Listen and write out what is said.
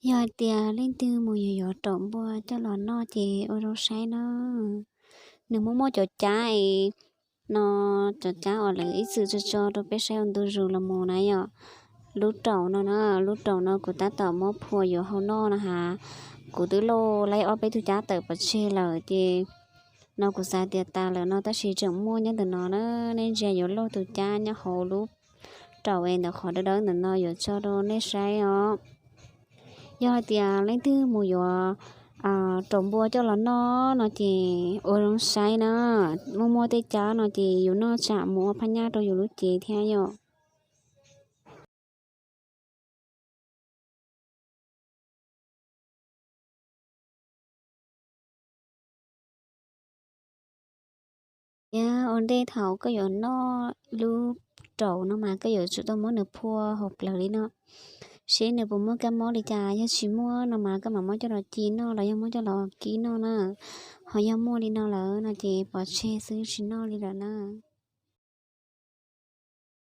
Yog hais tias leej twg mus yuav yuav raum npua coj los noj ces ua zoo saib na. Nws muaj muaj cov cab es no, cov cab uas lawv ib txwm tso tso rau peb saib ua ntu zus los mus na yom. Lub raum no na, lub raum no kuv tab tom muab phua yuav hau noj no ha. Kuv twb lauj laib ob peb tug cab tawm pov tseg lawm ces no kuv xav tias tas lawm no tab sis tseem muaj nyob ntawm no na. Nej ntsia yuav lauj tus cab nyob hauv lub raum es ntawm qhov dawb dawb ntawm no yuav tso rau nej saib os. Yog hais tias leej twg mus yuav raum npua coj los noj no ces ua zoo saib na. Muaj muaj tej cab no ces yus noj tsam mus ua phaj nyaj rau yus lub cev thiab yom. Thiab ua ntej thaum koj yuav noj lub raum no mas koj yuav tsum tau muab nws phua hauv plawv li no, seb nws puas muaj kab mob li cas. Yog tsis muaj no mas koj mam muab coj los ci noj los yog muab coj los kib noj na. Ho yog muaj li no lawm no ces pov tseg xwb tsis noj li lawm na.